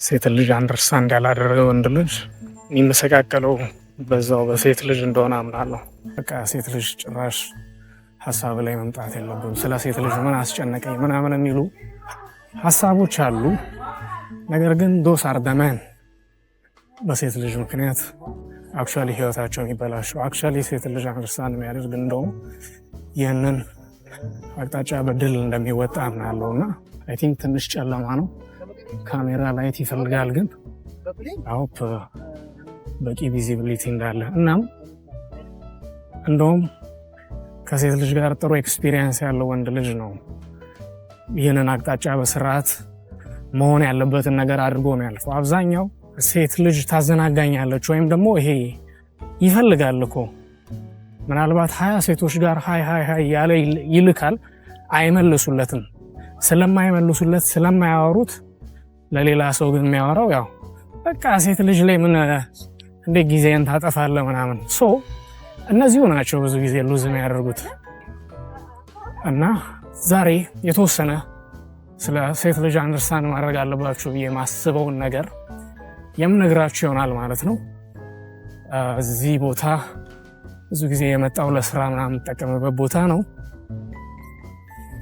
ሴት ልጅ understand ያላደረገ ወንድ ልጅ የሚመሰቃቀለው በዛው በሴት ልጅ እንደሆነ አምናለሁ። በቃ ሴት ልጅ ጭራሽ ሀሳብ ላይ መምጣት የለብም። ስለ ሴት ልጅ ምን አስጨነቀኝ ምናምን የሚሉ ሀሳቦች አሉ። ነገር ግን those are the men በሴት ልጅ ምክንያት actually ህይወታቸው የሚበላሸው፣ actually ሴት ልጅ understand የሚያደርግ እንደውም ይህንን አቅጣጫ በድል እንደሚወጣ አምናለሁ። እና I think ትንሽ ጨለማ ነው፣ ካሜራ light ይፈልጋል። ግን I hope በቂ visibility እንዳለ። እናም እንደውም ከሴት ልጅ ጋር ጥሩ experience ያለው ወንድ ልጅ ነው ይህንን አቅጣጫ በስርዓት መሆን ያለበትን ነገር አድርጎ ነው ያልፈው። አብዛኛው ሴት ልጅ ታዘናጋኛለች ወይም ደግሞ ይሄ ይፈልጋል እኮ፣ ምናልባት 20 ሴቶች ጋር hi hi hi እያለ ይልካል፣ አይመልሱለትም። ስለማይመልሱለት፣ ስለማያወሩት ለሌላ ሰው ግን የሚያወራው ያው በቃ ሴት ልጅ ላይ ምን እንዴት ጊዜን ታጠፋለህ ምናምን። So እነዚሁ ናቸው ብዙ ጊዜ lose የሚያደርጉት። እና ዛሬ የተወሰነ ስለ ሴት ልጅ understand ማድረግ አለባችሁ ብዬ ማስበውን ነገር የምነግራችሁ ይሆናል ማለት ነው። እዚህ ቦታ ብዙ ጊዜ የመጣው ለስራ ምናምን የምጠቀምበት ቦታ ነው።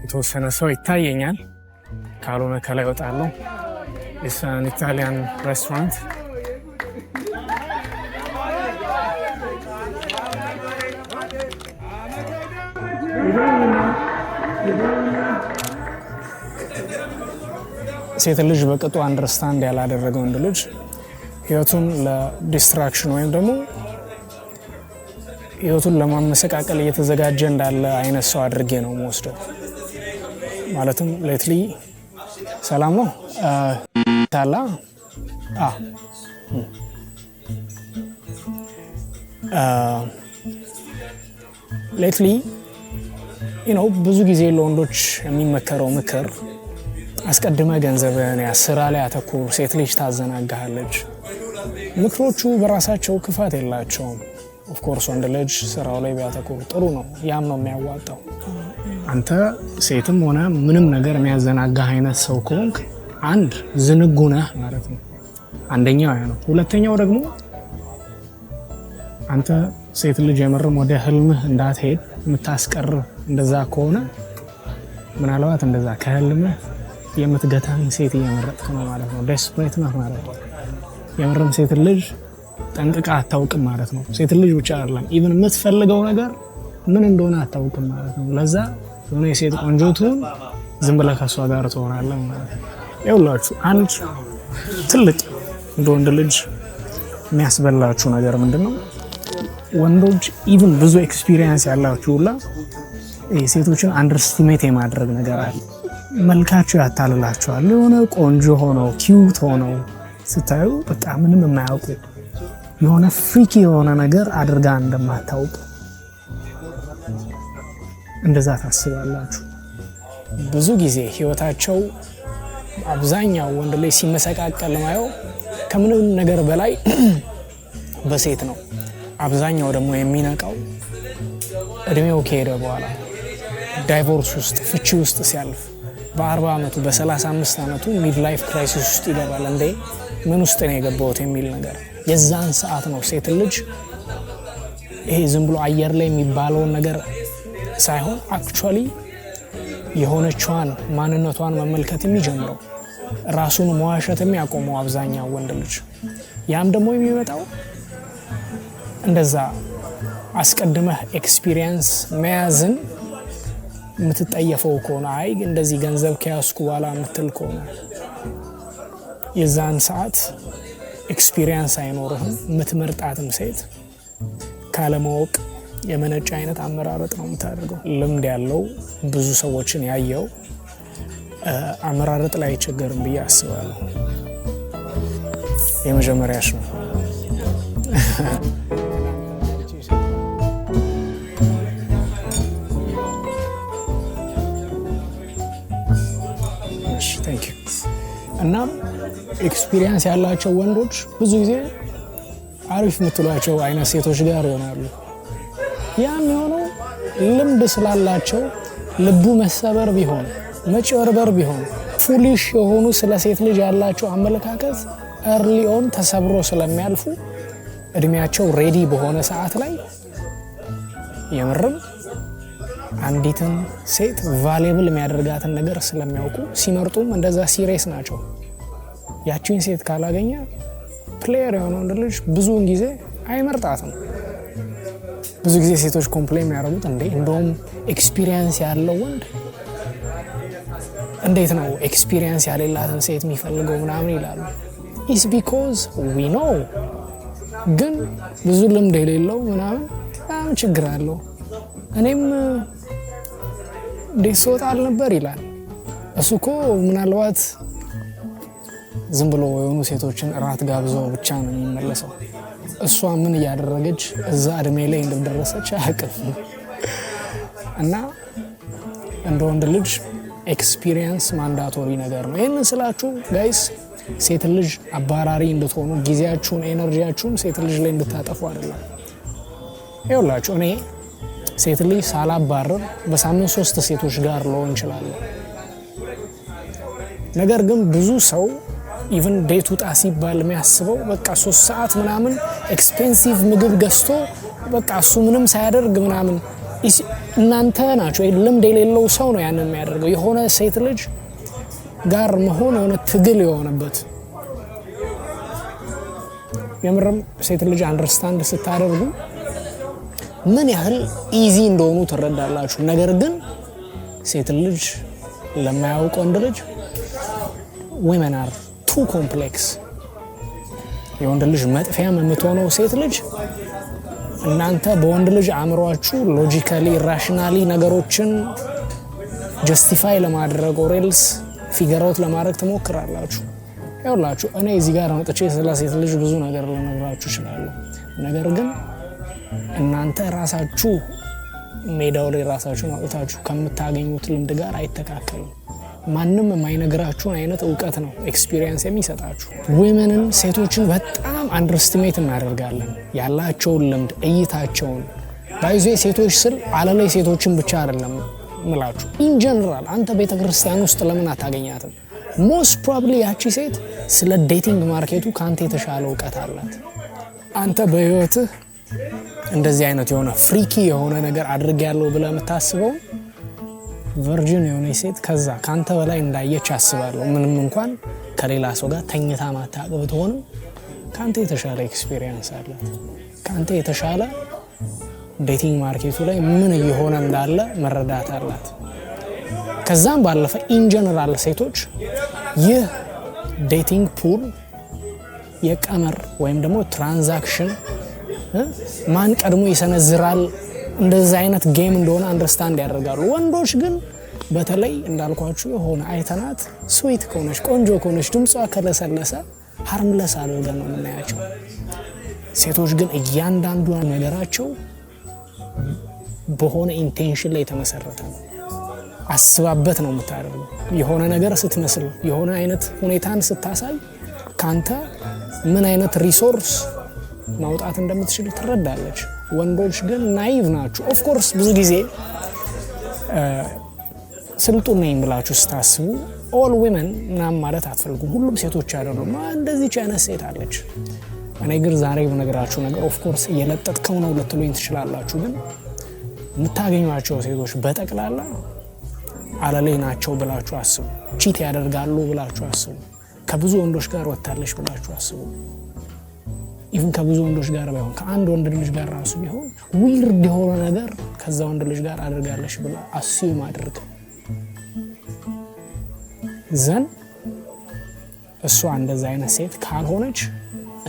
የተወሰነ ሰው ይታየኛል፣ ካልሆነ ከላይ እወጣለሁ። It's an Italian restaurant። ሴት ልጅ በቅጡ understand ያላደረገ ወንድ ልጅ ህይወቱን ለ destruction ወይም ደግሞ ህይወቱን ለማመሰቃቀል እየተዘጋጀ እንዳለ አይነት ሰው አድርጌ ነው የምወስደው። ማለትም lately ሰላም ነው ታላ lately ነው ብዙ ጊዜ ለወንዶች የሚመከረው ምክር አስቀድመህ ገንዘብህን ያዝ፣ ስራ ላይ አተኩር፣ ሴት ልጅ ታዘናጋሃለች። ምክሮቹ በራሳቸው ክፋት የላቸውም። Of course ወንድ ልጅ ስራው ላይ ቢያተኩር ጥሩ ነው፣ ያም ነው የሚያዋጣው። አንተ ሴትም ሆነ ምንም ነገር የሚያዘናጋህ አይነት ሰው ከሆንክ አንድ ዝንጉ ነህ ማለት ነው። አንደኛው ያ ነው። ሁለተኛው ደግሞ አንተ ሴት ልጅ የምርም ወደ ህልምህ እንዳትሄድ የምታስቀር እንደዛ ከሆነ ምናልባት እንደዛ ከህልምህ የምትገታህን ሴት እየመረጥክ ነው ማለት ነው። Desperate ነህ ማለት ነው። የምርም ሴት ልጅ ጠንቅቃ አታውቅም ማለት ነው። ሴት ልጅ ብቻ አይደለም፣ even የምትፈልገው ነገር ምን እንደሆነ አታውቅም ማለት ነው። ለዛ የሆነ የሴት ቆንጆ ትሁን ዝም ብለህ ከእሷ ጋር ትሆናለህ ማለት ነው። ይኸውላችሁ አንድ ትልቅ እንደ ወንድ ልጅ የሚያስበላችሁ ነገር ምንድን ነው? ወንዶች even ብዙ experience ያላችሁ ሁላ ሴቶችን underestimate የማድረግ ነገር አለ። መልካቸው ያታልላቸዋል። የሆነ ቆንጆ ሆነው cute ሆነው ስታዩ በቃ ምንም የማያውቁ፣ የሆነ freaky የሆነ ነገር አድርጋ እንደማታውቅ እንደዛ ታስባላችሁ። ብዙ ጊዜ ህይወታቸው አብዛኛው ወንድ ላይ ሲመሰቃቀል ማየው ከምንም ነገር በላይ በሴት ነው። አብዛኛው ደግሞ የሚነቃው እድሜው ከሄደ በኋላ፣ divorce ውስጥ፣ ፍቺ ውስጥ ሲያልፍ፣ በ40 ዓመቱ፣ በ35 ዓመቱ midlife crisis ውስጥ ይገባል። እንዴ ምን ውስጥ ነው የገባሁት የሚል ነገር። የዛን ሰዓት ነው ሴት ልጅ ይሄ ዝም ብሎ አየር ላይ የሚባለውን ነገር ሳይሆን actually የሆነችዋን ማንነቷን መመልከት የሚጀምረው፣ ራሱን መዋሸት የሚያቆመው አብዛኛው ወንድ ልጅ። ያም ደግሞ የሚመጣው እንደዛ አስቀድመህ experience መያዝን የምትጠየፈው ከሆነ፣ አይ እንደዚህ ገንዘብ ከያዝኩ በኋላ የምትል ከሆነ የዛን ሰዓት experience አይኖርህም። የምትመርጣትም ሴት ካለማወቅ የመነጨ አይነት አመራረጥ ነው የምታደርገው። ልምድ ያለው፣ ብዙ ሰዎችን ያየው አመራረጥ ላይ አይቸገርም ብዬ አስባለሁ። የመጀመሪያሽ ነው። እናም experience ያላቸው ወንዶች ብዙ ጊዜ አሪፍ የምትሏቸው አይነት ሴቶች ጋር ይሆናሉ። ያም የሆነው ልምድ ስላላቸው ልቡ መሰበር ቢሆን፣ መጭበርበር ቢሆን፣ Foolish የሆኑ ስለ ሴት ልጅ ያላቸው አመለካከት early on ተሰብሮ ስለሚያልፉ እድሜያቸው ready በሆነ ሰዓት ላይ የምርም አንዲትን ሴት valuable የሚያደርጋትን ነገር ስለሚያውቁ ሲመርጡም እንደዛ serious ናቸው። ያቺን ሴት ካላገኘ player የሆነ ወንድ ልጅ ብዙውን ጊዜ አይመርጣትም። ብዙ ጊዜ ሴቶች complain የሚያደርጉት እንዴ እንደውም experience ያለው ወንድ እንዴት ነው experience ያሌላትን ሴት የሚፈልገው ምናምን ይላሉ። It's because we know። ግን ብዙ ልምድ የሌለው ምናምን በጣም ችግር አለው። እኔም እንዴት ስወጣ አልነበር ይላል። እሱ እኮ ምናልባት ዝም ብሎ የሆኑ ሴቶችን እራት ጋብዞ ብቻ ነው የሚመለሰው። እሷ ምን እያደረገች እዛ እድሜ ላይ እንደደረሰች አያውቅም። እና እንደ ወንድ ልጅ experience mandatory ነገር ነው። ይህንን ስላችሁ guys ሴት ልጅ አባራሪ እንድትሆኑ፣ ጊዜያችሁን፣ energy ያችሁን ሴት ልጅ ላይ እንድታጠፉ አይደለም። ይኸውላችሁ፣ እኔ ሴት ልጅ ሳላባርር በሳምንት ሶስት ሴቶች ጋር ልሆን እችላለሁ። ነገር ግን ብዙ ሰው even date ውጣ ሲባል የሚያስበው በቃ 3 ሰዓት ምናምን expensive ምግብ ገዝቶ በቃ እሱ ምንም ሳያደርግ ምናምን። እናንተ ናቸው፣ ልምድ የሌለው ሰው ነው ያንን የሚያደርገው። የሆነ ሴት ልጅ ጋር መሆን የሆነ ትግል የሆነበት። የምርም ሴት ልጅ understand ስታደርጉ ምን ያህል easy እንደሆኑ ትረዳላችሁ። ነገር ግን ሴት ልጅ ለማያውቅ ወንድ ልጅ women are too complex። የወንድ ልጅ መጥፊያም የምትሆነው ሴት ልጅ። እናንተ በወንድ ልጅ አእምሯችሁ logically, rationally ነገሮችን justify ለማድረግ or else figure out ለማድረግ ትሞክራላችሁ። ይኸውላችሁ፣ እኔ እዚህ ጋር መጥቼ ስለ ሴት ልጅ ብዙ ነገር ልነግራችሁ እችላለሁ። ነገር ግን እናንተ ራሳችሁ ሜዳው ላይ ራሳችሁን አውጥታችሁ ከምታገኙት ልምድ ጋር አይተካከልም። ማንም የማይነግራችሁን አይነት እውቀት ነው experience የሚሰጣችሁ። Women ን፣ ሴቶችን በጣም underestimate እናደርጋለን። ያላቸውን ልምድ፣ እይታቸውን። By the way፣ ሴቶች ስል አለላይ ሴቶችን ብቻ አይደለም ምላችሁ። In general አንተ ቤተ ክርስቲያን ውስጥ ለምን አታገኛትም? Most probably ያቺ ሴት ስለ dating market ኡ ከአንተ የተሻለ እውቀት አላት። አንተ በህይወትህ እንደዚህ አይነት የሆነ freaky የሆነ ነገር አድርጌያለሁ ብለህ የምታስበው virgin የሆነች ሴት ከዛ ከአንተ በላይ እንዳየች አስባለሁ። ምንም እንኳን ከሌላ ሰው ጋር ተኝታ ማታውቅ ብትሆንም ከአንተ የተሻለ experience አላት። ከአንተ የተሻለ dating market ኡ ላይ ምን እየሆነ እንዳለ መረዳት አላት። ከዛም ባለፈ in general ሴቶች ይህ dating pool የቀመር ወይም ደግሞ transaction፣ ማን ቀድሞ ይሰነዝራል፣ እንደዚ አይነት game እንደሆነ understand ያደርጋሉ። ወንዶች ግን በተለይ እንዳልኳችሁ የሆነ አይተናት sweet ከሆነች፣ ቆንጆ ከሆነች፣ ድምጿ ከለሰለሰ harmless አድርገን ነው የምናያቸው። ሴቶች ግን እያንዳንዱ ነገራቸው በሆነ intention ላይ የተመሰረተ ነው። አስባበት ነው የምታደርገው። የሆነ ነገር ስትመስል፣ የሆነ አይነት ሁኔታን ስታሳይ ካንተ ምን አይነት resource ማውጣት እንደምትችል ትረዳለች። ወንዶች ግን naive ናችሁ። Of course ብዙ ጊዜ ስልጡን ነኝ ብላችሁ ስታስቡ all women ምናምን ማለት አትፈልጉም። ሁሉም ሴቶች አይደሉም። እንደዚች አይነት ሴት አለች። እኔ ግን ዛሬ በነገራችሁ ነገር of course እየለጠጥከው ነው ልትሉኝ ትችላላችሁ። ግን የምታገኟቸው ሴቶች በጠቅላላ አለሌ ናቸው ብላችሁ አስቡ። Cheat ያደርጋሉ ብላችሁ አስቡ። ከብዙ ወንዶች ጋር ወጥታለች ብላችሁ አስቡ። Even ከብዙ ወንዶች ጋር ባይሆን ከአንድ ወንድ ልጅ ጋር ራሱ ቢሆን weird የሆነ ነገር ከዛ ወንድ ልጅ ጋር አድርጋለች ብላ assume አድርግ። Then እሷ እንደዛ አይነት ሴት ካልሆነች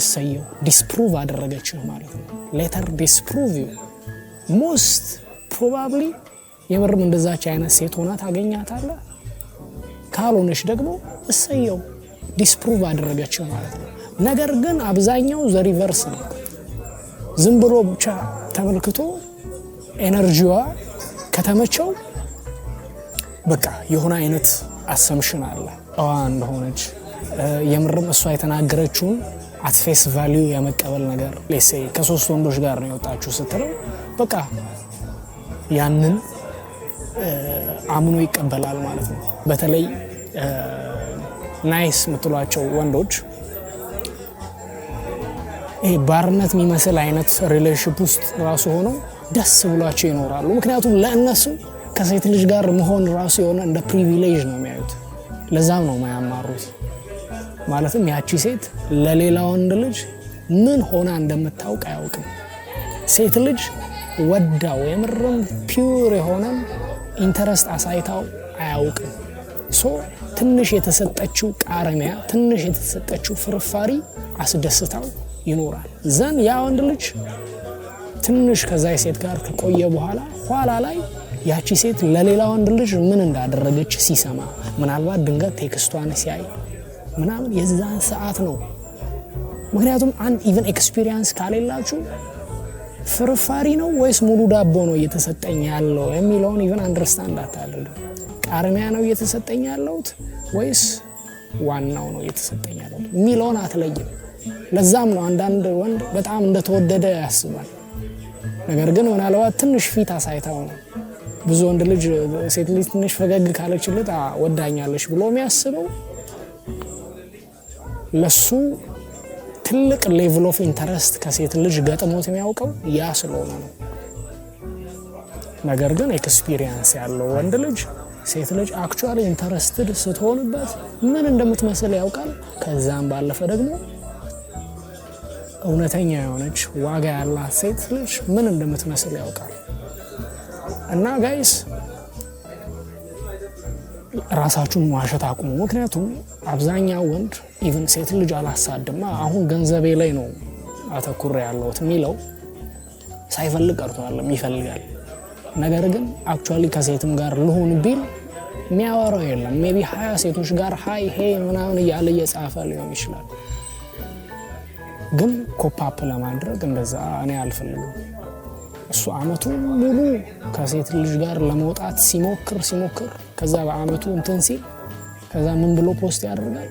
እሰየው፣ disprove አደረገችህ ማለት ነው። Let her disprove you. Most probably የምርም እንደዛች አይነት ሴት ሆና ታገኛታለህ። ካልሆነች ደግሞ እሰየው፣ disprove አደረገችህ ማለት ነው። ነገር ግን አብዛኛው the reverse ነው። ዝም ብሎ ብቻ ተመልክቶ energy ዋ ከተመቸው በቃ የሆነ አይነት assumption አለ፣ ጨዋ እንደሆነች፣ የምርም እሷ የተናገረችውን at face value የመቀበል ነገር። Let's say ከሶስት ወንዶች ጋር ነው የወጣችሁ ስትለው በቃ ያንን አምኖ ይቀበላል ማለት ነው። በተለይ Nice የምትሏቸው ወንዶች ይሄ ባርነት የሚመስል አይነት relationship ውስጥ ራሱ ሆነው ደስ ብሏቸው ይኖራሉ። ምክንያቱም ለእነሱ ከሴት ልጅ ጋር መሆን ራሱ የሆነ እንደ privilege ነው የሚያዩት። ለዛም ነው ማያማሩት። ማለትም ያቺ ሴት ለሌላ ወንድ ልጅ ምን ሆና እንደምታውቅ አያውቅም። ሴት ልጅ ወዳው የምርም pure የሆነን interest አሳይታው አያውቅም። So ትንሽ የተሰጠችው ቃርሚያ፣ ትንሽ የተሰጠችው ፍርፋሪ አስደስታው ይኖራል። Then ያ ወንድ ልጅ ትንሽ ከዛ ሴት ጋር ከቆየ በኋላ ኋላ ላይ ያቺ ሴት ለሌላ ወንድ ልጅ ምን እንዳደረገች ሲሰማ፣ ምናልባት ድንገት text ኧን ሲያይ ምናምን የዛን ሰዓት ነው። ምክንያቱም አንድ even experience ካሌላችሁ ፍርፋሪ ነው ወይስ ሙሉ ዳቦ ነው እየተሰጠኝ ያለው የሚለውን even understand አታደርግም። ቃርሚያ ነው እየተሰጠኝ ያለውት ወይስ ዋናው ነው እየተሰጠኝ ያለውት የሚለውን አትለይም። ለዛም ነው አንዳንድ ወንድ በጣም እንደተወደደ ያስባል። ነገር ግን ምናልባት ትንሽ ፊት አሳይታው ነው። ብዙ ወንድ ልጅ ሴት ልጅ ትንሽ ፈገግ ካለችለት ወዳኛለች ብሎ የሚያስበው ለሱ ትልቅ level of interest ከሴት ልጅ ገጥሞት የሚያውቀው ያ ስለሆነ ነው። ነገር ግን experience ያለው ወንድ ልጅ ሴት ልጅ actually interested ስትሆንበት ምን እንደምትመስል ያውቃል። ከዛም ባለፈ ደግሞ እውነተኛ የሆነች ዋጋ ያላት ሴት ልጅ ምን እንደምትመስል ያውቃል። እና guys፣ ራሳችሁን መዋሸት አቁሙ። ምክንያቱም አብዛኛው ወንድ even ሴት ልጅ አላሳድማ፣ አሁን ገንዘቤ ላይ ነው አተኩሬ ያለሁት የሚለው ሳይፈልግ ቀርቶ አይደለም፣ ይፈልጋል። ነገር ግን actually ከሴትም ጋር ልሁን ቢል የሚያወራው የለም። Maybe 20 ሴቶች ጋር hi፣ hey ምናምን እያለ እየጻፈ ሊሆን ይችላል። ግን cope up ለማድረግ እንደዛ እኔ አልፈልግም። እሱ አመቱ ሙሉ ከሴት ልጅ ጋር ለመውጣት ሲሞክር ሲሞክር ከዛ በአመቱ እንትን ሲል ከዛ ምን ብሎ post ያደርጋል?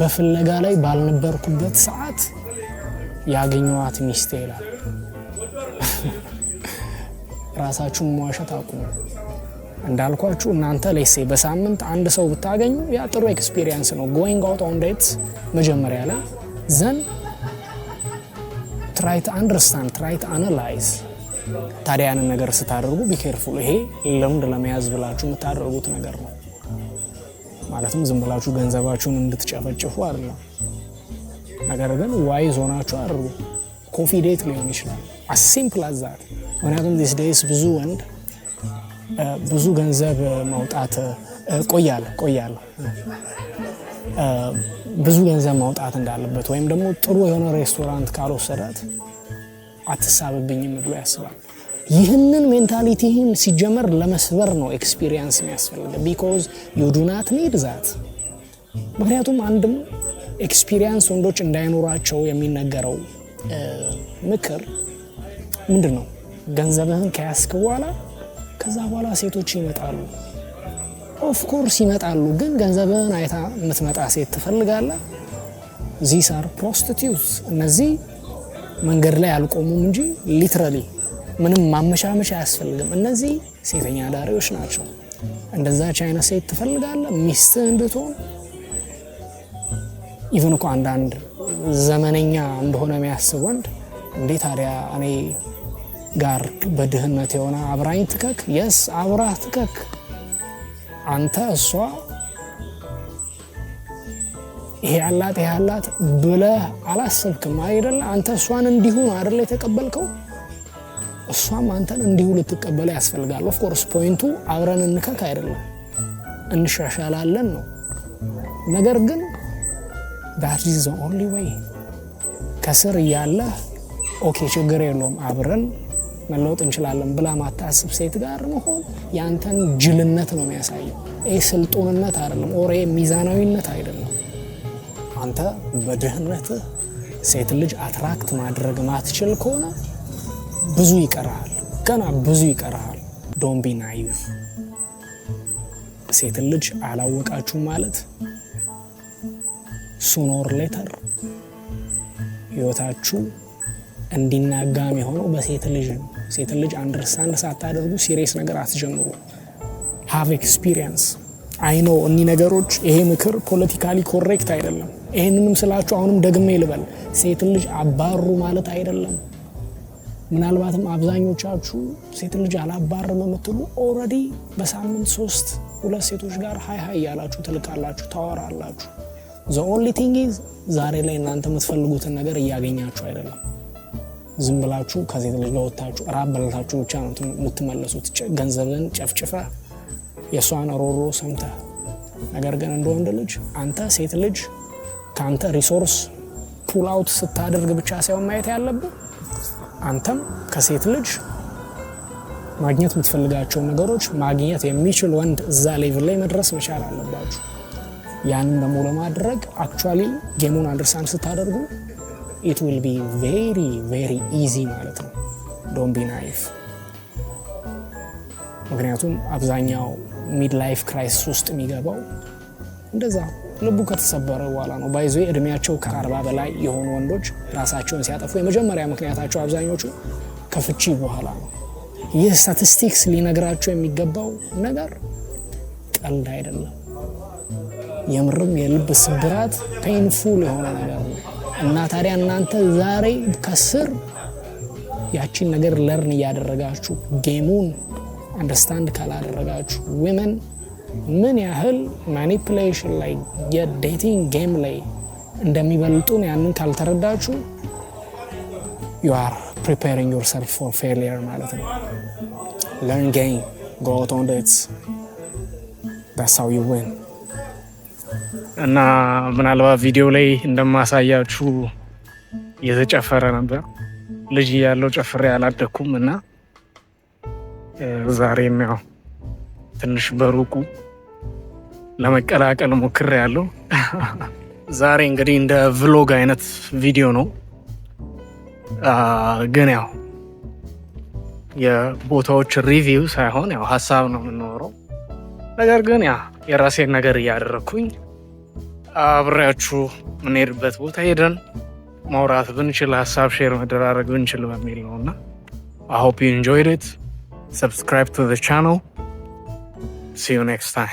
በፍለጋ ላይ ባልነበርኩበት ሰዓት ያገኘኋት ሚስቴ ይላል። ራሳችሁን መዋሸት አቁሙ። እንዳልኳችሁ እናንተ let's say በሳምንት አንድ ሰው ብታገኙ ያ ጥሩ experience ነው። Going out on dates መጀመሪያ ላይ፣ then try to understand, try to analyze። ታዲያ ያንን ነገር ስታደርጉ be careful። ይሄ ልምድ ለመያዝ ብላችሁ የምታደርጉት ነገር ነው። ማለትም ዝም ብላችሁ ገንዘባችሁን እንድትጨፈጭፉ አይደለም። ነገር ግን wise ሆናችሁ አድርጉ። Coffee date ሊሆን ይችላል። As simple as that። ምክንያቱም these days ብዙ ወንድ ብዙ ገንዘብ ማውጣት ቆያለሁ ቆያለሁ ብዙ ገንዘብ ማውጣት እንዳለበት ወይም ደግሞ ጥሩ የሆነ ሬስቶራንት ካልወሰዳት አትሳብብኝም ብሎ ያስባል። ይህንን mentality ህን ሲጀመር ለመስበር ነው experience የሚያስፈልገው፣ because you do not need that። ምክንያቱም አንድም experience ወንዶች እንዳይኖራቸው የሚነገረው ምክር ምንድን ነው? ገንዘብህን ከያዝክ በኋላ ከዛ በኋላ ሴቶች ይመጣሉ። Of course ይመጣሉ፣ ግን ገንዘብህን አይታ የምትመጣ ሴት ትፈልጋለህ? These are prostitutes። እነዚህ መንገድ ላይ አልቆሙም እንጂ literally ምንም ማመቻመቻ አያስፈልግም። እነዚህ ሴተኛ አዳሪዎች ናቸው። እንደዛች አይነት ሴት ትፈልጋለህ ሚስትህ እንድትሆን? Even እኮ አንዳንድ ዘመነኛ እንደሆነ የሚያስብ ወንድ እንዴ ታዲያ እኔ ጋር በድህነት የሆነ አብራኝ ትከክ? Yes፣ አብራህ ትከክ። አንተ እሷ ይሄ ያላት ይሄ ያላት ብለህ አላሰብክም አይደለ? አንተ እሷን እንዲሁ ነው አይደለ የተቀበልከው? እሷም አንተን እንዲሁ ልትቀበለ ያስፈልጋል። Of course point ኡ አብረን እንከክ አይደለም፣ እንሻሻላለን ነው። ነገር ግን that is the only way። ከስር እያለህ okay ችግር የለውም አብረን መለወጥ እንችላለን ብላ ማታስብ ሴት ጋር መሆን ያንተን ጅልነት ነው የሚያሳየው። ይህ ስልጡንነት አይደለም፣ or ሚዛናዊነት አይደለም። አንተ በድህነትህ ሴት ልጅ attract ማድረግ ማትችል ከሆነ ብዙ ይቀርሃል፣ ገና ብዙ ይቀርሃል። Don't be naive። ሴት ልጅ አላወቃችሁም ማለት sooner or later ህይወታችሁ እንዲናጋ የሆነው በሴት ልጅ ነው። ሴት ልጅ understand ሳታደርጉ serious ነገር አትጀምሩ። Have experience. I know እኒህ ነገሮች፣ ይሄ ምክር politically correct አይደለም። ይሄንንም ስላችሁ አሁንም ደግሜ ልበል፣ ሴት ልጅ አባሩ ማለት አይደለም። ምናልባትም አብዛኞቻችሁ ሴት ልጅ አላባርም የምትሉ already በሳምንት ሶስት ሁለት ሴቶች ጋር hi hi እያላችሁ ትልካላችሁ፣ ታወራላችሁ። The only thing is ዛሬ ላይ እናንተ የምትፈልጉትን ነገር እያገኛችሁ አይደለም። ዝም ብላችሁ ከሴት ልጅ ጋር ወጥታችሁ እራት በልታችሁ ብቻ ነው የምትመለሱት። ገንዘብን ጨፍጭፈህ፣ የእሷን ሮሮ ሰምተህ። ነገር ግን እንደ ወንድ ልጅ አንተ ሴት ልጅ ከአንተ resource pull out ስታደርግ ብቻ ሳይሆን ማየት ያለብህ፣ አንተም ከሴት ልጅ ማግኘት የምትፈልጋቸውን ነገሮች ማግኘት የሚችል ወንድ እዛ level ላይ መድረስ መቻል አለባችሁ። ያንን ደግሞ ለማድረግ actually game ኡን understand ስታደርጉ it will be very very easy ማለት ነው። Don't be naive። ምክንያቱም አብዛኛው midlife crisis ውስጥ የሚገባው እንደዛ ልቡ ከተሰበረ በኋላ ነው። By the way፣ እድሜያቸው ከ40 በላይ የሆኑ ወንዶች ራሳቸውን ሲያጠፉ የመጀመሪያ ምክንያታቸው አብዛኞቹ ከፍቺ በኋላ ነው። ይህ ስታቲስቲክስ ሊነግራቸው የሚገባው ነገር ቀልድ አይደለም። የምርም የልብ ስብራት painful የሆነ ነገር ነው። እና ታዲያ እናንተ ዛሬ ከስር ያቺን ነገር learn እያደረጋችሁ game ኡን understand ካላደረጋችሁ፣ women ምን ያህል manipulation ላይ፣ የ dating game ላይ እንደሚበልጡን ያንን ካልተረዳችሁ you are preparing yourself for failure ማለት ነው። Learn game, go out on dates, that's how you win። እና ምናልባት ቪዲዮ ላይ እንደማሳያችሁ እየተጨፈረ ነበር። ልጅ እያለሁ ጨፍሬ አላደግኩም እና ዛሬም ያው ትንሽ በሩቁ ለመቀላቀል ሞክሬያለሁ። ዛሬ እንግዲህ እንደ vlog አይነት ቪዲዮ ነው፣ ግን ያው የቦታዎች review ሳይሆን ያው ሀሳብ ነው የምናወራው። ነገር ግን ያ የራሴን ነገር እያደረግኩኝ አብሬያችሁ የምንሄድበት ቦታ ሄደን ማውራት ብንችል፣ ሀሳብ share መደራረግ ብንችል በሚል ነው። እና I hope you enjoyed it. Subscribe to the channel. See you next time.